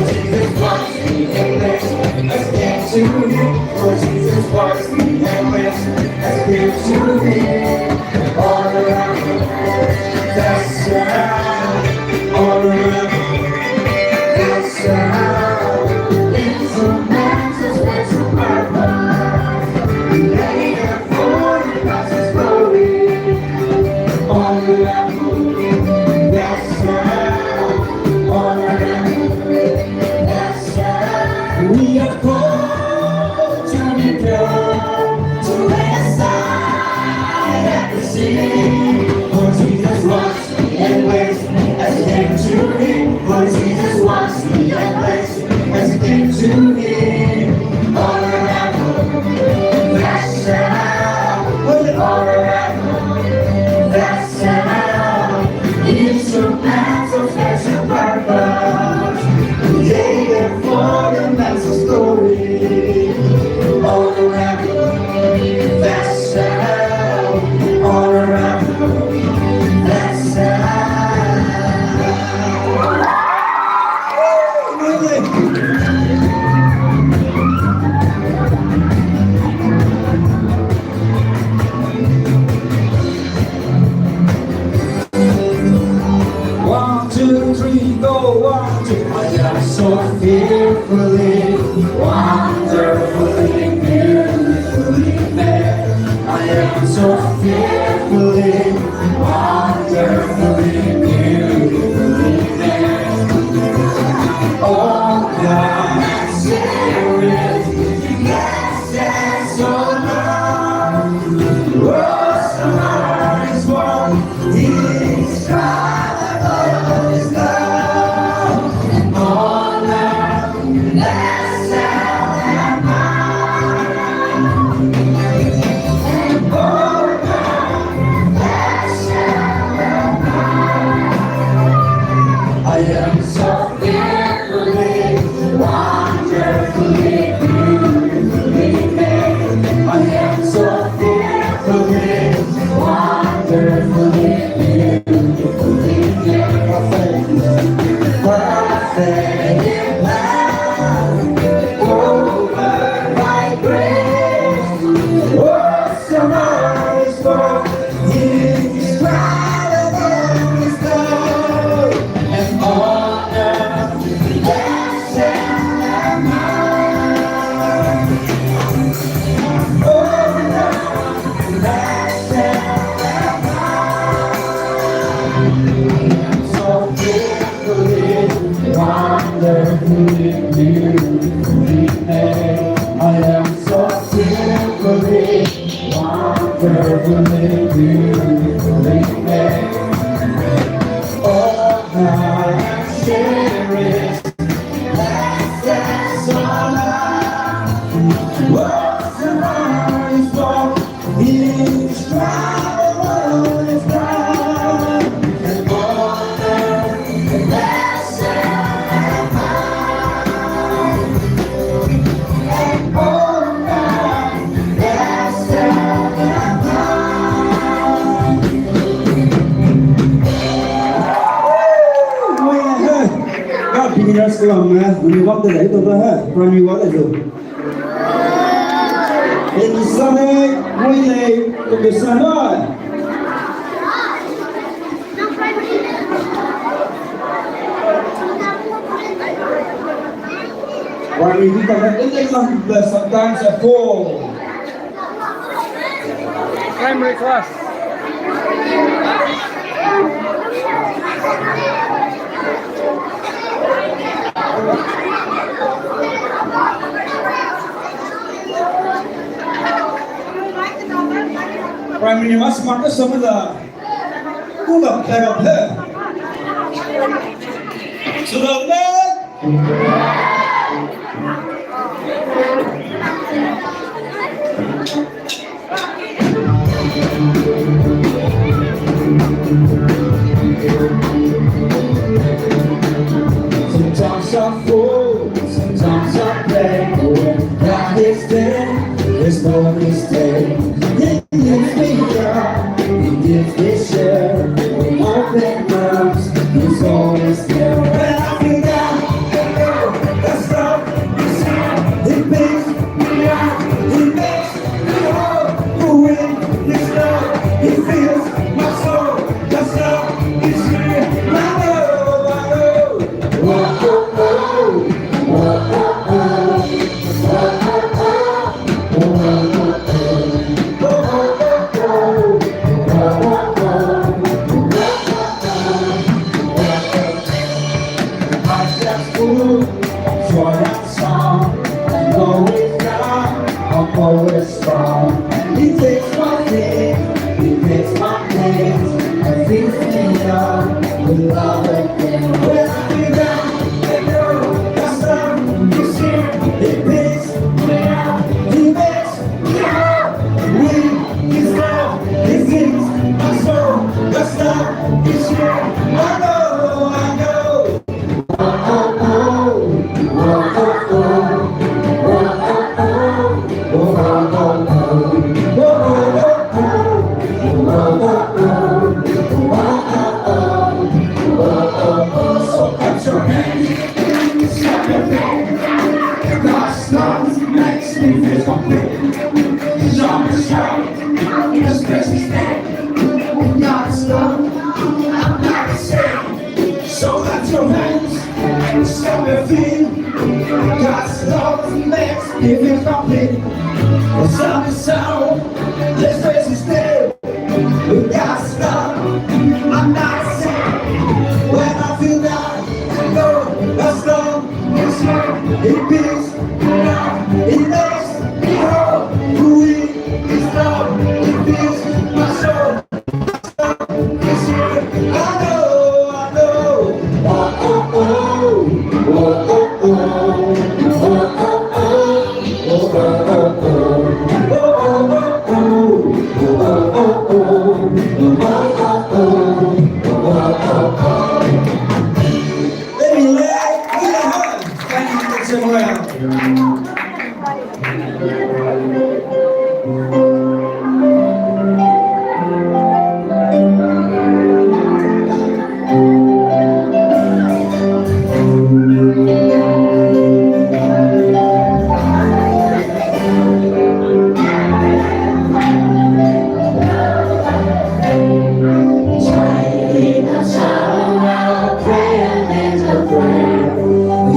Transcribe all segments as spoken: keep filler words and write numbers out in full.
Jesus washed me and cleansed me as came to him. For Jesus washed me and cleansed me as came to him. All around, that's around, all around, that's around. It's a man's special purpose. Later for the gospel's glory. All around, that's around, all around, that's around. We are called to be pure, to lay aside every sin. For Jesus washed me and cleansed me as he came to him. For Jesus washed me and cleansed me as he came to him. All around, that's around, all around, that's around. It's a man's special purpose. Created for the man's story. All around, that's around, all around, that's around. One, two, three, go. One, two. I am so fearfully, wonderfully, beautifully made. I am so fearfully, wonderfully, beautifully made. All that is yes, yes, oh, Lord. Oh, so is what indescribable is love. And all that is and all that I am so fearfully, wonderfully, beautifully made. I am so fearfully, wonderfully, beautifully made. Perfect, perfect in love, over by grace. Oh, so much for Wonderfully, beautifully made. I am so fearfully, wonderfully, beautifully made. All that I share is blessed so love. What's the life for? Primary one de lei to da he, primary one de lei. Insane, muilei, to ke sanai. Primary two ka, sometimes at four. Primary class. Primary mas mata samada. Kuda pega pe. Sudah ne. Sometimes I fall, sometimes I play. When God is there, there's no mistake. He lifts me up, he gives me strength. With open arms, he's always there. When I For that song, I'm always down, I'm always strong. He takes my pain, he takes my pain, and fills me up with love again. When I feel down, I know the sun is here. He picks me up, he makes me whole. With his love, he fills my soul. The sun is here. I know, I know. So put your hands, stop your pain. God's love makes me feel complete. Love is love, His grace is there. God's love, I'm not ashamed. So clap your hands, stomp your feet. God's love makes me feel complete. The sun is out, let's raise it still. God's love, I'm not ashamed. When I feel down, I know God's love is here. It picks me up, it makes me whole. With his love, it fills my soul.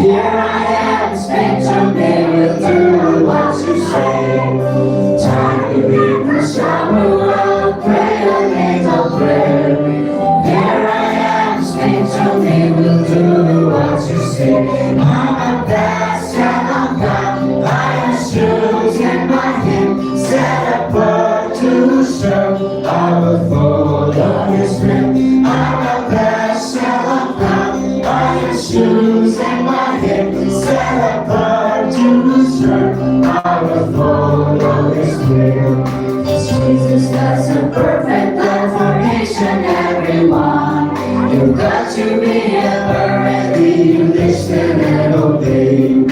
Here I am, speak to me, will do what you say. Tiny little shower, I'll pray a little prayer. Here I am, speak to me, will do what you say. I'm a vessel of God, I have shoes in my hand, set apart to serve. I will follow His will. I'm a vessel of God. I have shoes in my hand, set apart to serve. I will follow His will. Jesus does a perfect plan for each and every one. You got to be a already, you listen and obey.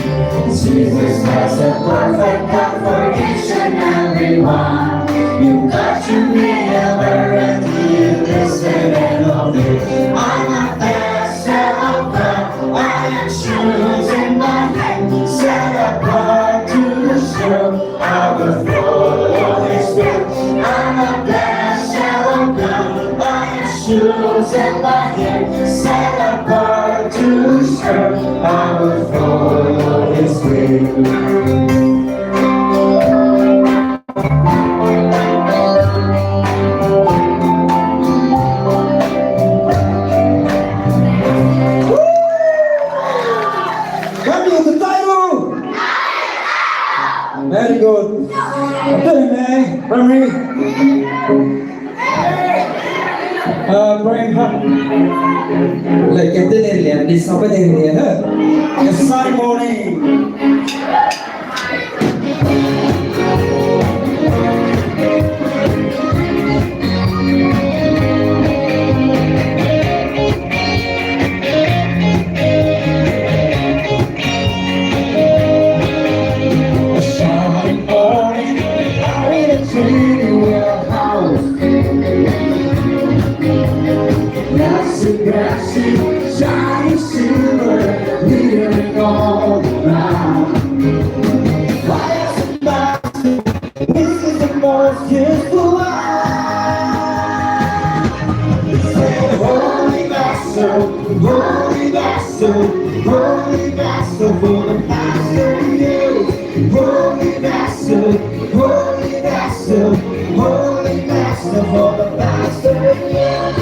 Jesus has a perfect plan for each and every one. You got to be a already, you listen and obey. I'm a vessel of God, I have shoes in my hand, set apart to serve. I will follow His will. I'm a vessel of God, I have shoes in my hand, set apart to serve. I will follow His will. Come on, the title. Very good. Primary. Uh, Brian Hart. Like, can they really, they somebody really, huh? A Sunny morning. This is the most beautiful life. Say, holy vessel, holy vessel, holy vessel for the past thirty years. Holy vessel, holy vessel, holy vessel for the past thirty years.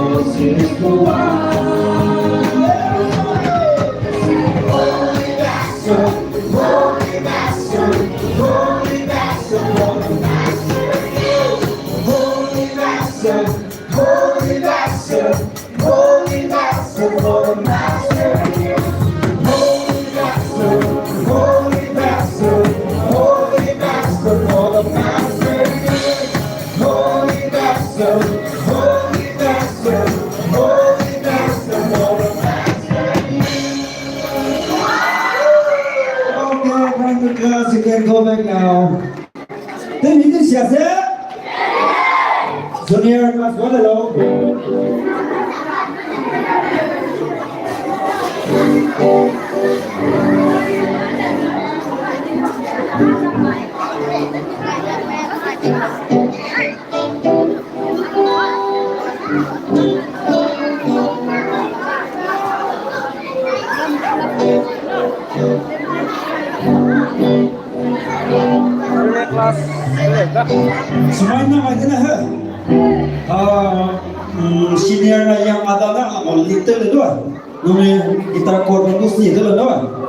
Okay, round of applause, you can go back now. Then you can say, Junior class one, hello. Senior na yang ada na, a, little le dua. Nome guitar chord nung du si de le dua.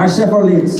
Chevrolet.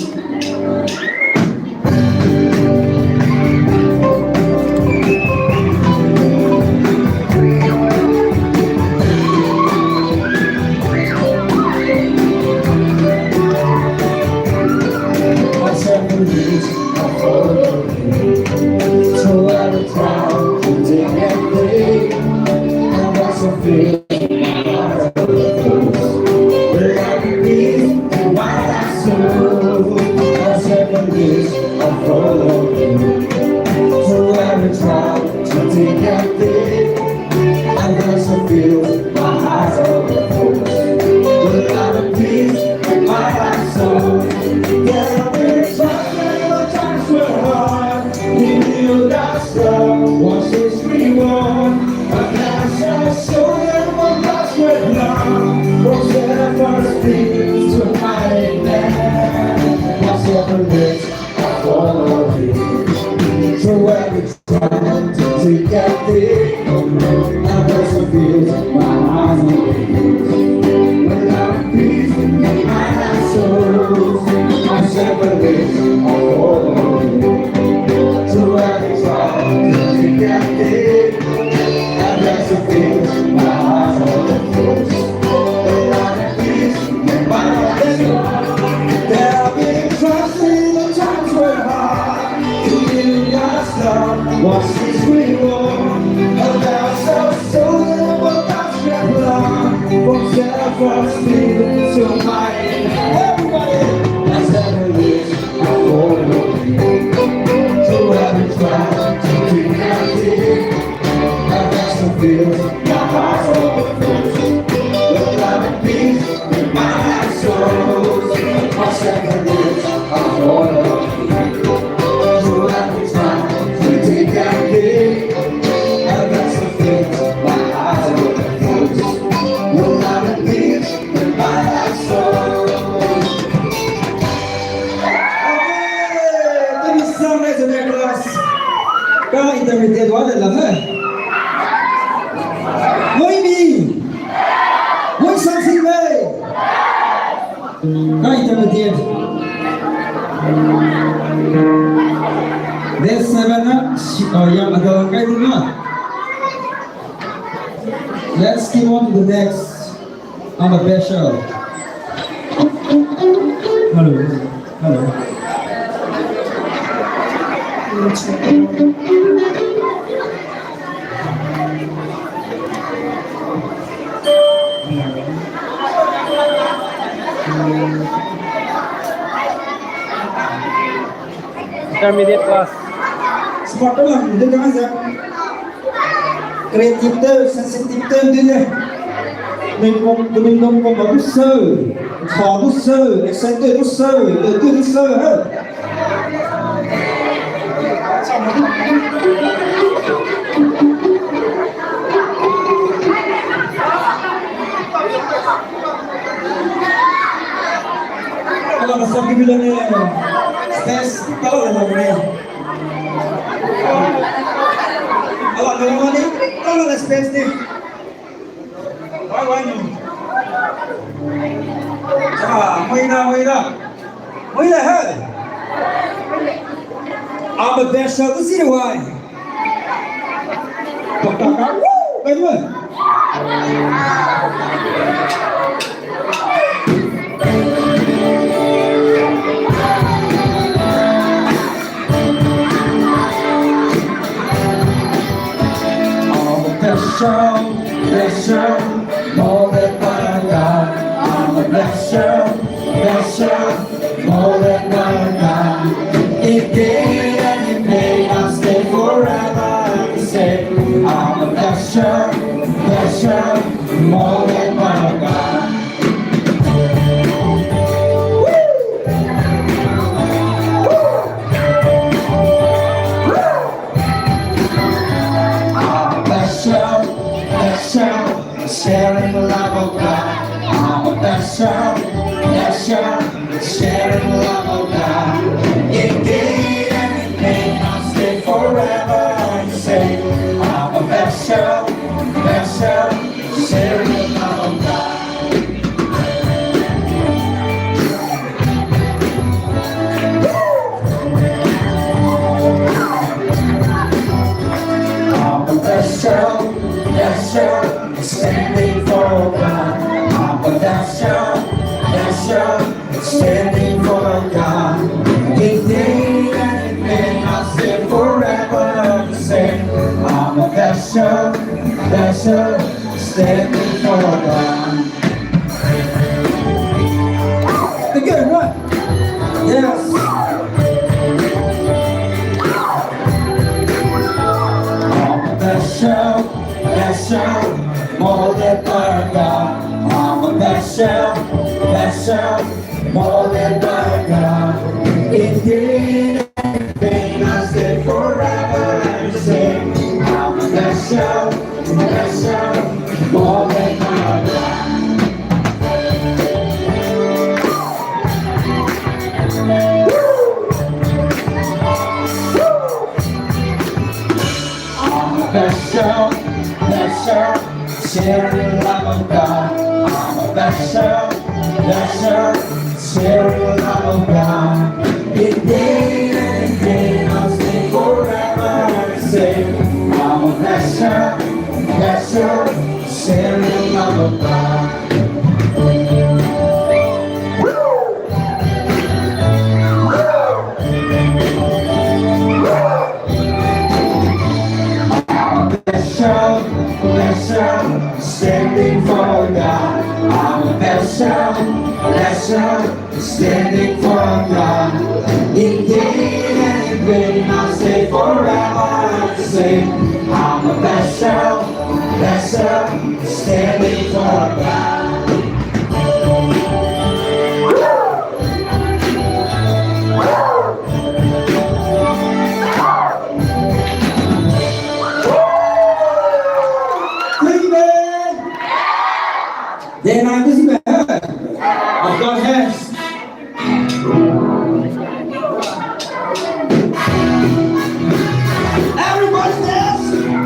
Ka intermediate wa de la ne. Moi mi. Moi sang sing mei. Ka intermediate. Day seven na, si-, uh, yang ada kai di na. Let's keep on to the next. I'm a bachelor. Hello. Hello. Intermediate class. Smart lang, de kang ze. Creative te, sensitive te, de ne. Mengkong, mengkong kong ba du seu, ka du seu, excited du seu, de du du seu, he. Ala na sab ki bilane, space, tala na mane. Ala na mane, tala na space ni. Wai, wai ni. Ah, muina, muina. Muina, he. Ama best shot to see why. Pakaka, woo, very well. I'm a special, special, more than what I got. I'm a special, special, more than what I got. It did and it may not stay forever, I can say. I'm a special, special, more than what I got. I'm a special, special, sharing the love of God. I'm a special, special, sharing the love of God. It did and it may not stay forever, I say. I'm a special, special, sharing the love of God. Standing for God. Again, right? Yes. I'm a special, special, molded by God. I'm a special, special, molded by God. Indeed, and in vain, I'll stay forever and say, I'm a special, special, molded by God. I'm a special, special, sharing love of God. I'm a special, special, sharing love of God. In vain and in vain, I'll stay forever and say, I'm a special, special, sharing love of God. I'm a special, special, standing for God. I'm a special, special, standing for God. In vain and in vain, I'll stay forever and say, I'm a special, special, standing for God. Amen. Then I just, of God has. Everybody dance.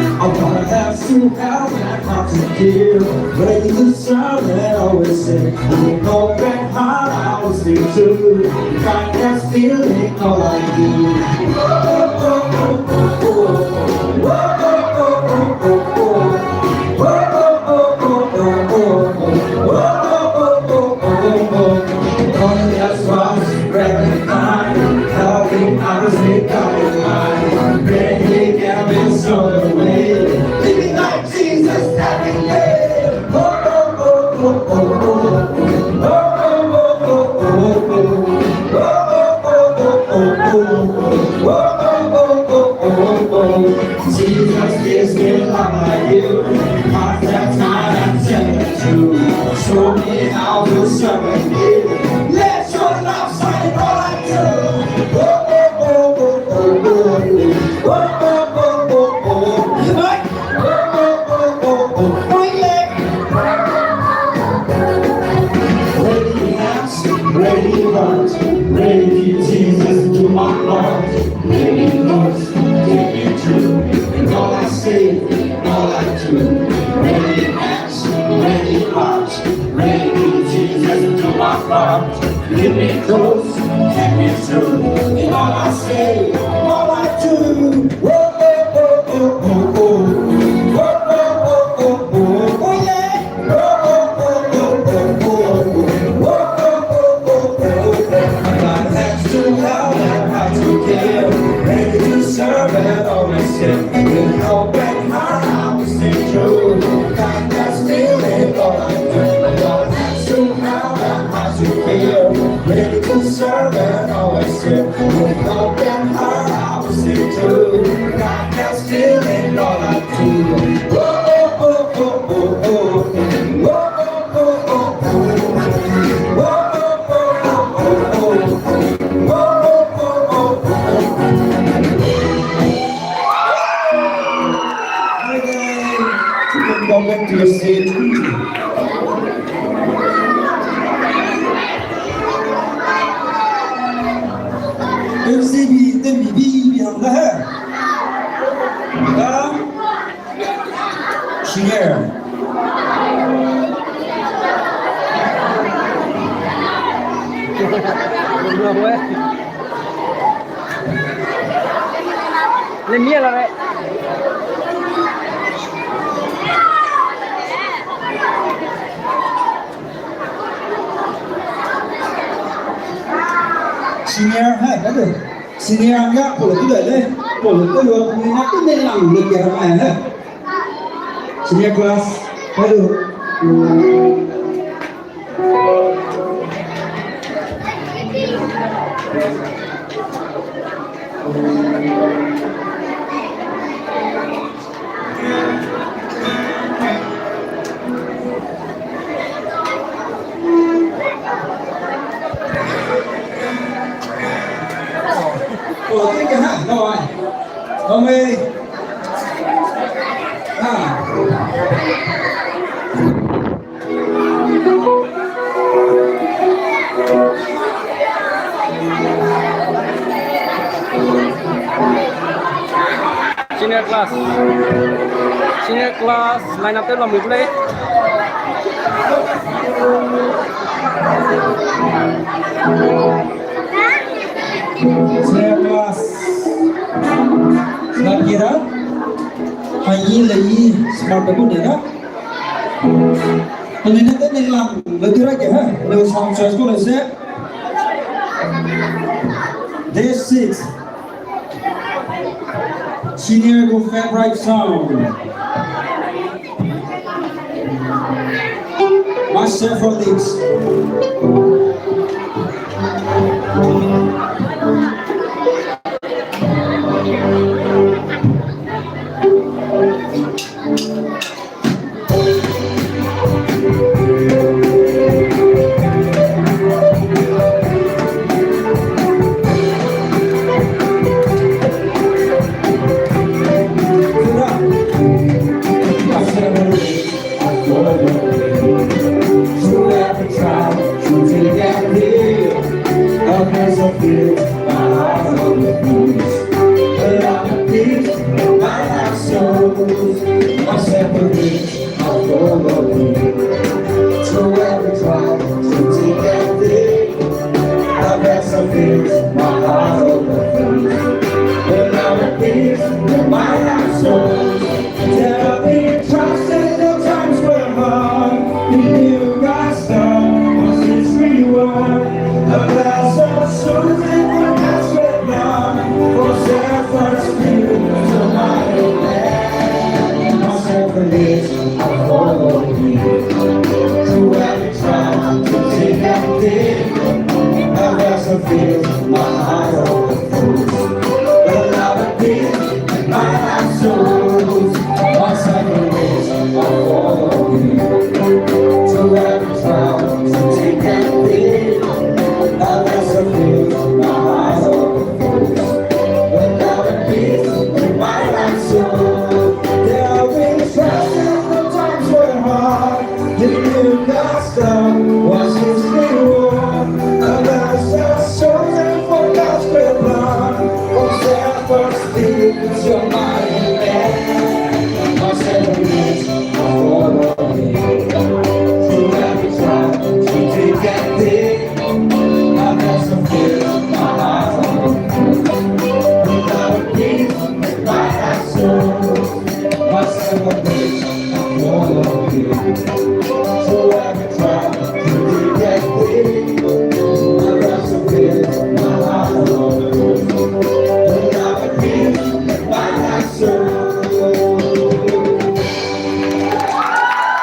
I wanna have some help and I come to give. Ready to serve and always say, with open heart I will sing to you. Kindness feeling all I do. Only as once, grab in time, helping others become in line. Breaking habits on the way. Living like Jesus every day. Jesus gives me love like you. Pass that time and tell the truth. Show me how to serve and give. Let your love shine all I do. Oh, oh, oh, oh, oh, oh. Oh, oh, oh, oh, oh, oh. Hey! Ready hands, ready heart, ready Jesus to my heart. Ready thoughts, take me through. In all I say, in all I do. Ready hands, ready heart, ready Jesus to my heart. Keep me close, keep me true. In all I say, all I do. Oh, oh, oh, oh, oh, oh. Oh, oh, oh, oh, oh, oh, yeah. Oh, oh, oh, oh, oh, oh, oh. Oh, oh, oh, oh, oh, oh. My hands to help and heart to give. Ready to serve and always give. With open heart, I will stay true. Kindness feeling all I do. My hands to help and heart to give. Ready to serve and always give. With open heart, I will stay true. Kindness feeling all I do. Oh, oh, oh, oh, oh, oh. Oh, oh, oh, oh, oh. Oh, oh, oh, oh, oh, oh. Oh, oh, oh, oh, oh, oh. Okay, you can go back to your seat. M C B, M C B, biang da hai. Da? Singer. Le mia la re. Senior hai, hai du. Senior ya, polo tu dai le. Polo tu yo, pumi na tu ne lang le ke hai hai. Senior class, hai du. Senior class. Senior class, line up te lam play. Senior class. Lam kira. Hai yi le yi, smart te bu ne ra. Penui ne te ne lang le tu ra ke ha. Le sound choice ko le se. Day six. Senior gu favorite sound. Master for this.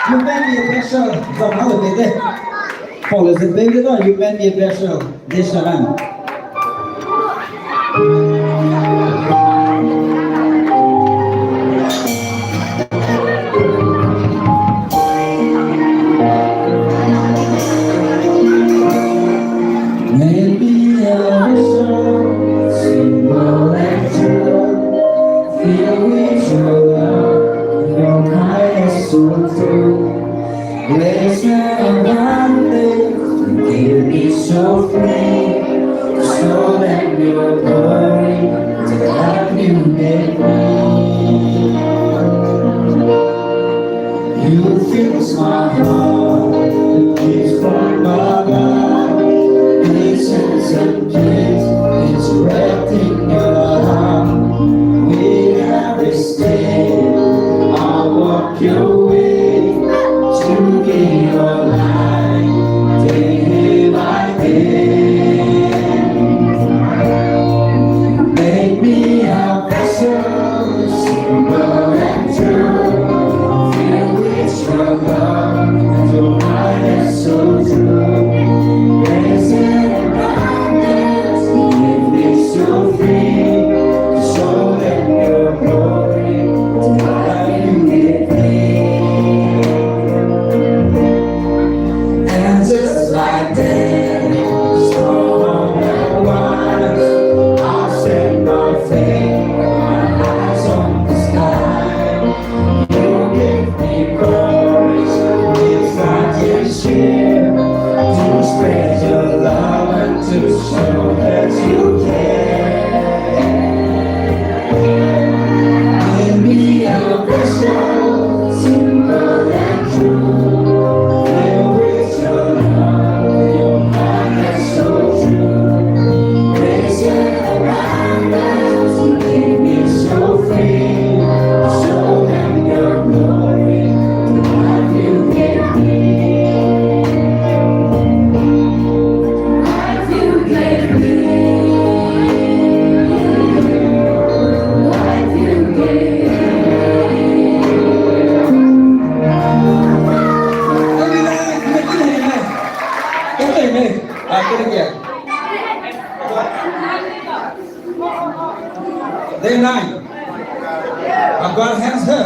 Human being special, zam ha de de. Paul is a baby, no, human being special. This one. Maybe a vision, symbol and truth, filled with your love, your kindness so true. Grace and abundance, give me so free, so that your glory to have you made me. You fix my heart, it is from above. Patience and peace is wrapped in your arm. With every step, I walk your way to be your light day by day. Day nine. Up your hands, sir.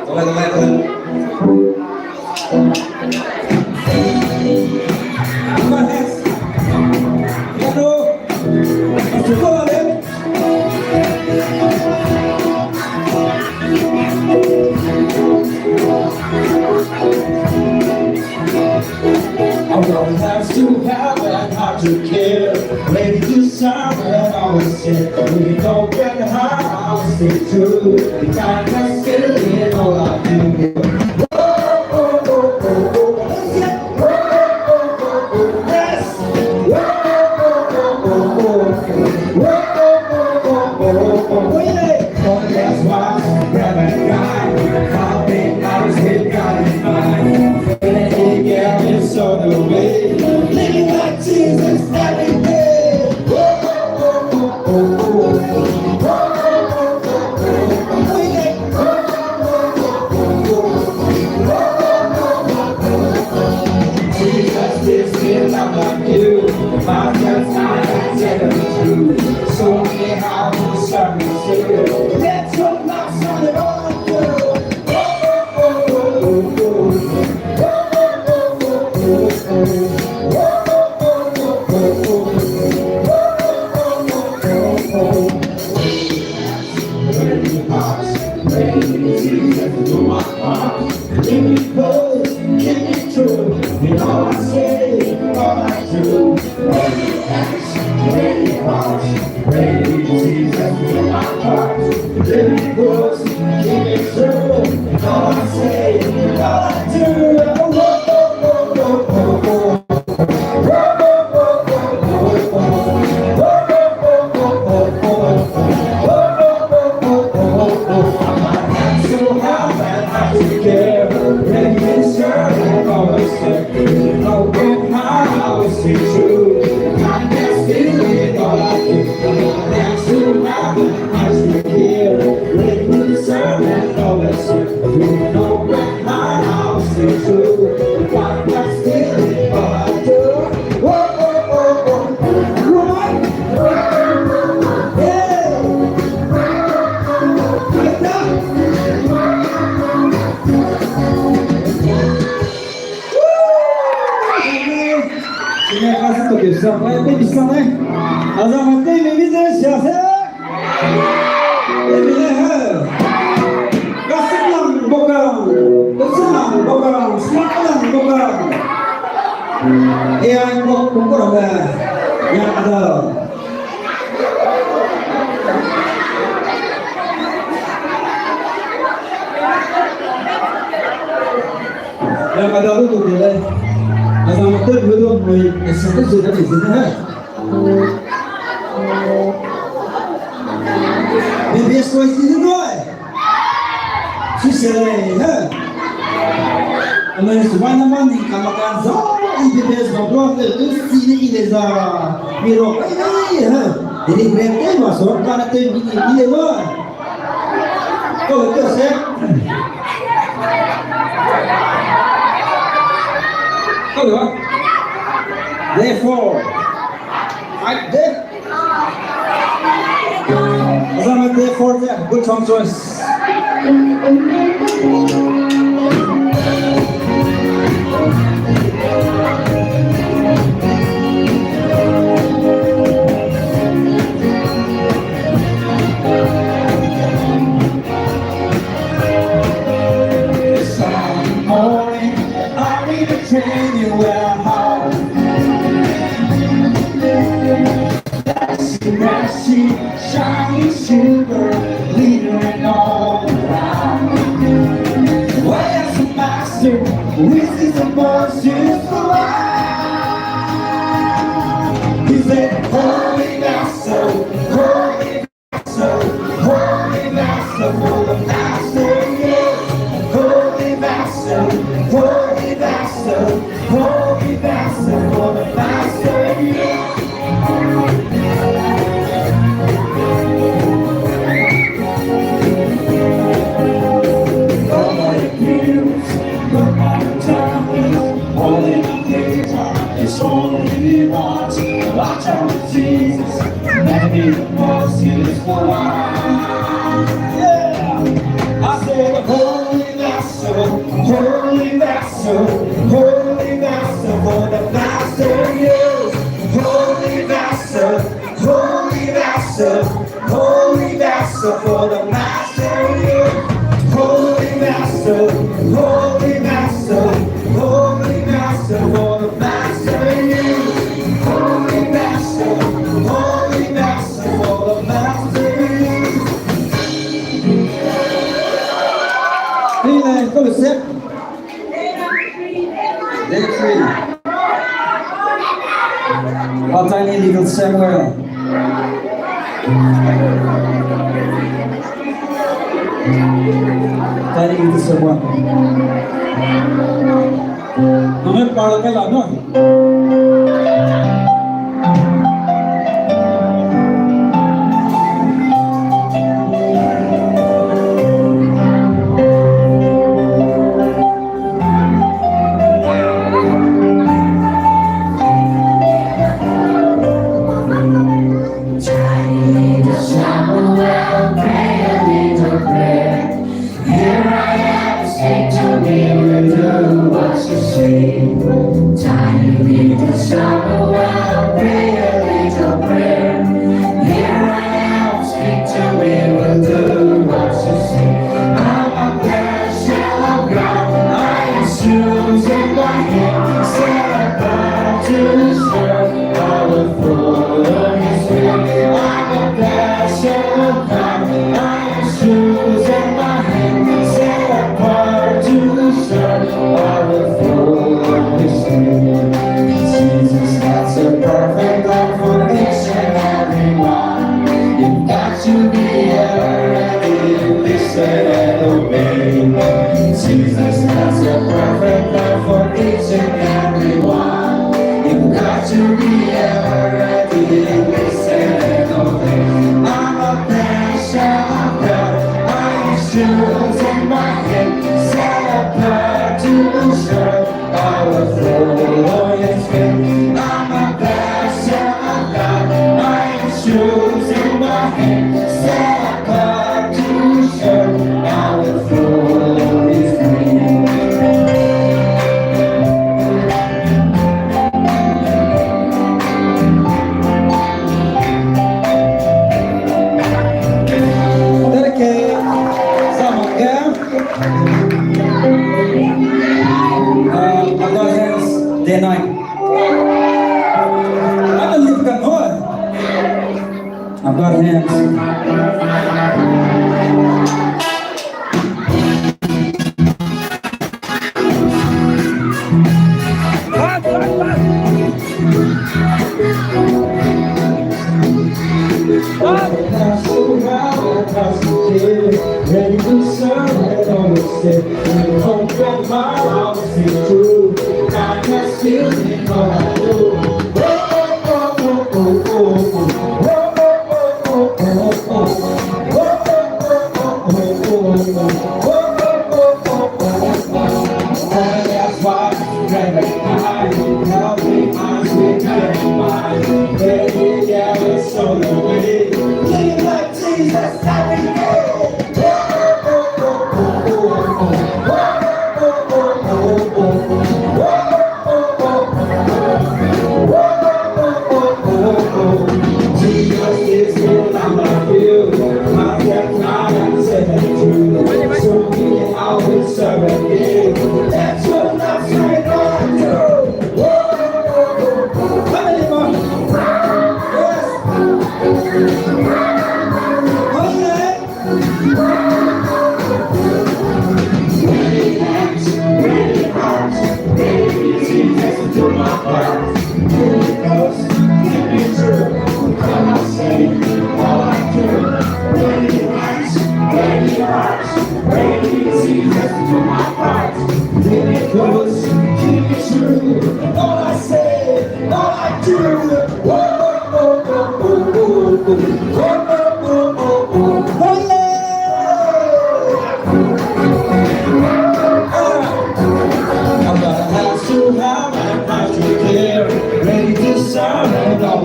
Tole, tole, tole. Up your hands. Piano. Let's go, then. I don't have to have a heart to care. Maybe you sound and always say, we don't get high, I'll stay true. Because I still in all I do. Whoa, whoa, whoa, whoa, whoa. Let's get whoa, whoa, whoa, whoa, whoa. Whoa, whoa, whoa, whoa, whoa, whoa. Wait. That's why, grab a guy, I'll be honest with God in mind. When I think I is on the way, living like Jesus every day. Jesus is still not like you. My friends, I am telling the truth. So many how to serve the Savior. Let's go, knock on the door. Yang ada lu tu de lei. Azang tu lu tu mui, esa tu zina ni zina hai. Baby, soi si zina hai. Sise lei, he. Ane subai na mani kamakan zau, i bebe zau duak le, tu si ne i le za. Mi ro kai nai, he. Dili grep kai ma so, kana te mi i le ma. Kau le kau se. Kau le wa. Therefore, I, de. Azame therefore, yeah, good song choice. Sunday morning, I read the training warehouse. Mercy, shining silver, glittering all around. Where's the master? With his emotions fly. He said, "Holy Master, Holy Master, Holy Master, for the Master, yes. Holy Master, Holy Master, Holy Master, for the Master, yes." Only watch, watch on Jesus. Many the mercy is for us. Yeah. I say, Holy Master, Holy Master, Holy Master, for the Master is. Holy Master, Holy Master, Holy Master, for the Master is. Holy Master, Holy Master, Holy Master, for the Master is. Holy Master, Holy Master, for the Master is. Amen. Go to sip. Day three. A tiny little Samuel. Tiny little Samuel. Name pala kai la no. Tiny little Samuel, pray a little prayer. Here I am, speak to me, will do what you say. Tiny little Samuel, pray a little prayer. Here I am, speak to me, will do what you say. I'm a vessel of God, I am chosen by Him, set apart to serve. I will follow His will. I'm a vessel of God, I am chosen by Him, set apart to serve. I will follow His will. Jesus has a perfect plan for each and every one. You've got to be ready, listen and obey. Jesus has a perfect plan for each and every one. You've got to be ready, listen and obey. I'm a vessel of God, I am chosen by Him, set apart to serve. I will follow His will. I'm a vessel of God, I am chosen by Him, set apart to serve. I will follow His will. Dedicate. Someone, yeah? Uh, I've got hands, day nine. I don't live at all. I've got hands.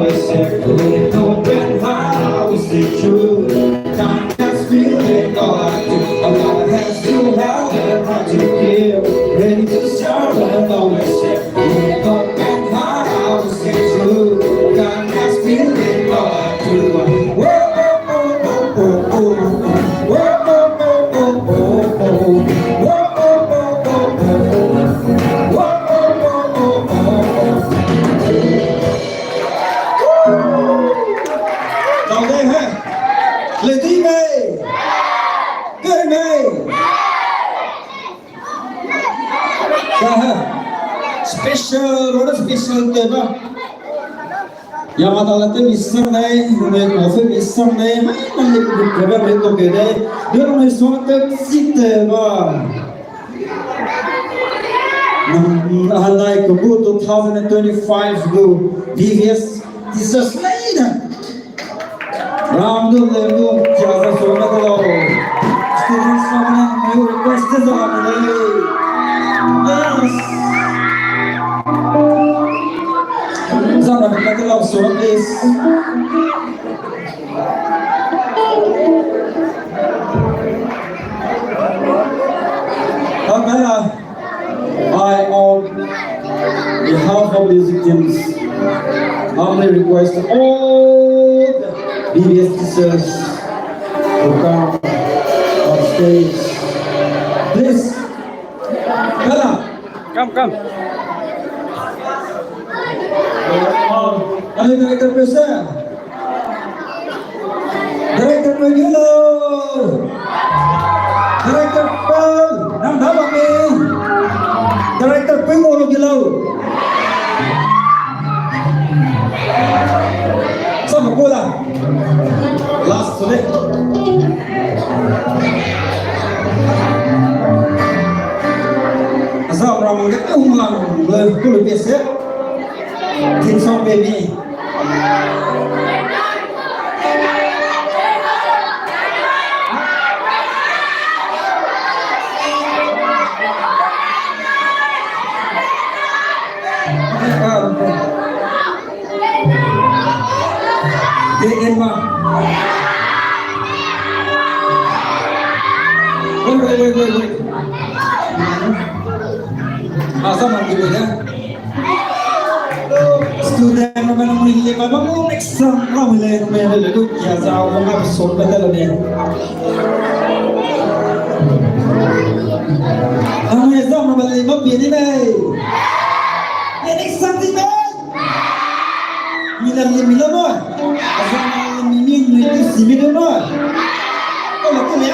Open house is true. Time has feeling all I do. A lot has to help and hard to give. Ready to serve and always share. Open house is true. Time has feeling all I do. Whoa, oh, oh, oh, oh, oh. Whoa, oh, oh, oh, oh, oh. Whoa, oh, oh, oh, oh, oh. Whoa, oh, oh, oh, oh, oh. Dau dei he. Ledi mei. Dei mei. Da he. Special, what a special day ba. Ya ma da la te mi sang dei, ne ko fe mi sang dei, mai na le ku ke ba le to ke dei. Dei lo mi sang te si te ba. Nang, nang, halai ku gu two thousand and twenty-five gu B V S Teachers lei da. Ram du le du, kia za so na ko. Students, nang ne request za na le. Yes. Za na ka love song, please. Amen. I, on behalf of music teams, humbly request all the B V S teachers to come on stage. Please, Bella. Come, come. Are director pe se? Director pe ge lau. Director pe, nang da bam mi. Director pe mo lu ge lau. Sa ma ku la. Last today. Asa ramang ge hung lang le ku lu pe se. Theme song pe mi. Dei gen ma. Wait, wait, wait, wait, wait. Asa ma ki wei da. Student, nang mui le ba, ba mo exam la mui le, nang mui le lu kia za, nang mui so ba da le. Nang mui exam ma le ma pi ni mei. Ye exam di mei. Mi la le mi la mo. Exam ma le mi mi ni tu si mi du mo. Ko la ko le.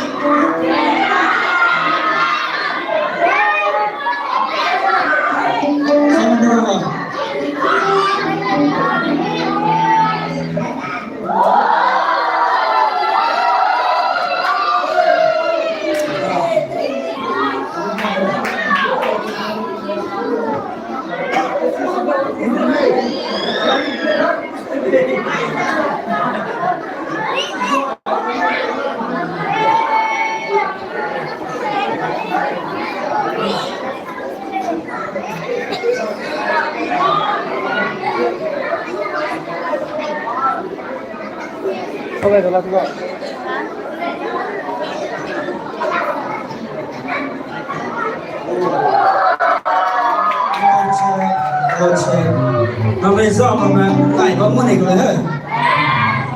Nang mei za ma me, nai ba mo ne ko he.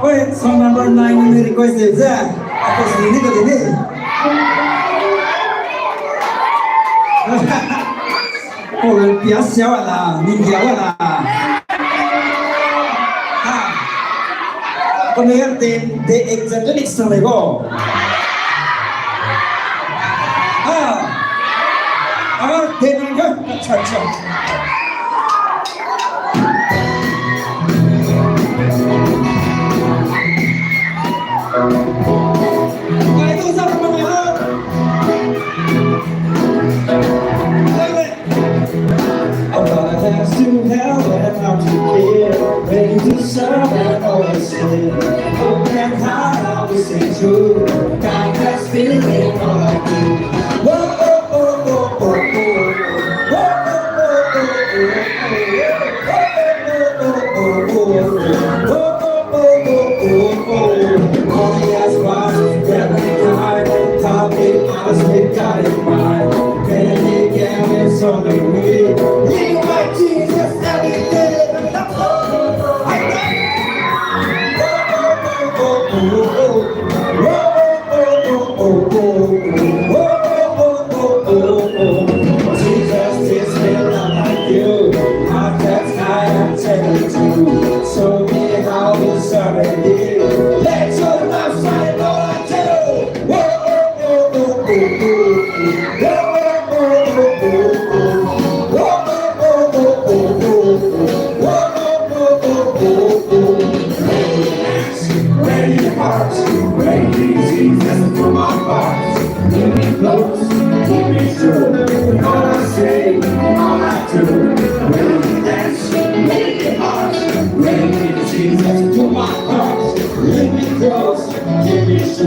Oi, song number nine ne request de ze. Ako si ni ko de ni. Ko le pia sia wala, ni pia wala. Ha. Ko ne de, de exactly sang le ko. Ha. Agar de nang ko. Acha, acha. I've got a tattoo hell and I'm too clear. Ready to serve and always here. Hope and how we stay true. God has been in all I do. Whoa, oh, oh, oh, oh, oh. Whoa, oh, oh, oh, oh, oh, oh. Whoa, oh, oh, oh, oh, oh, oh.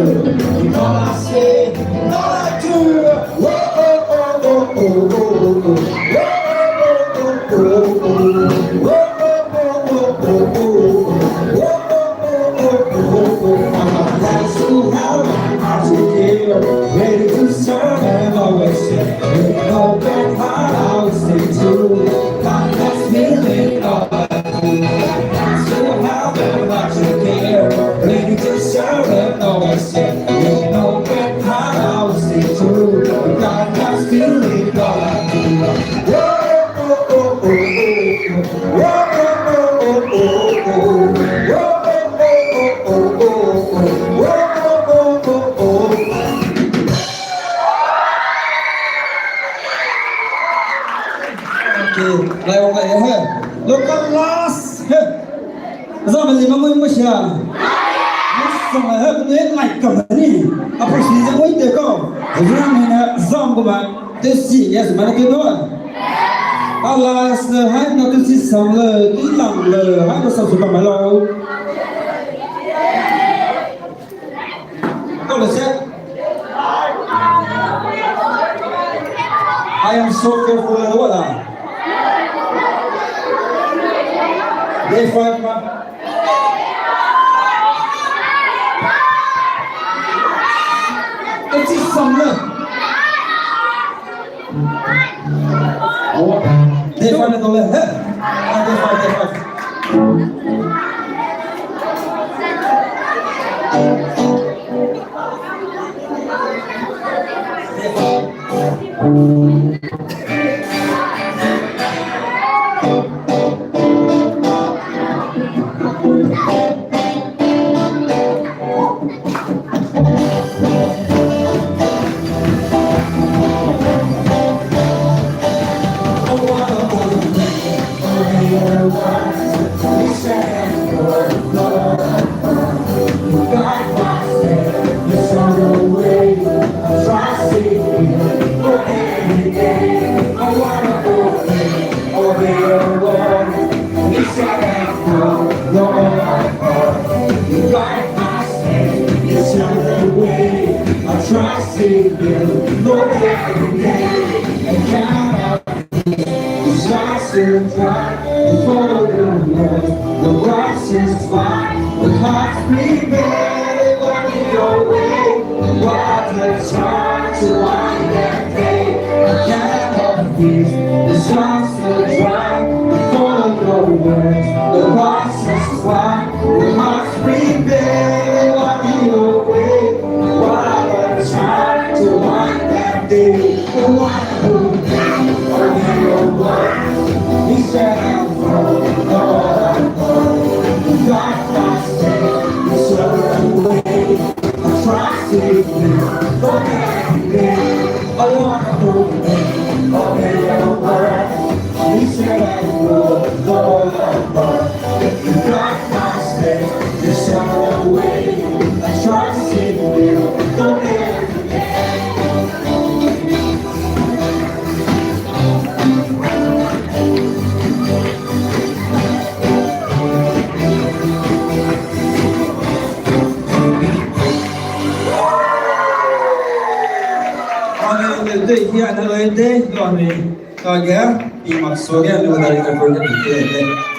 All I say, all I do. Whoa, oh, oh, oh, oh, oh, oh, oh. Whoa, oh, oh, oh, oh, oh, oh, oh. Whoa, oh, oh, oh, oh, oh, oh. Whoa, oh, oh, oh, oh, oh, oh. I'm a nice to have, I'm out to care. Ready to serve and always serve. With no bad heart, I'll stay true. Got that feeling of Okay, lai wang lai he. Local last he. Zame lima mui mui sia. Ni sang he, ni ngai kam ni. Apu si ze mui te ko. Zame ne zam ko ma. Te si ge zame ne ke do. Ala se hai na te si sang le, te lang le, hai na sa su kam lo. Kau le se. I am so careful, la, la. Day five ma. It's a song, la. Day five na tau le, he? Ah, day five, day five. Trust in God, follow the Lord. The righteous fly, the hearts prepare, they will be your way. What a time to light that day. I cannot fear, the stars will dry. Follow your words, the righteous fly, the hearts prepare, they will be your way. What a time to light that day. Amen. Dei, dei, ya, na loi dei, lo ni. Kage, i mak so ge, lo dari ka pro ke dei, dei.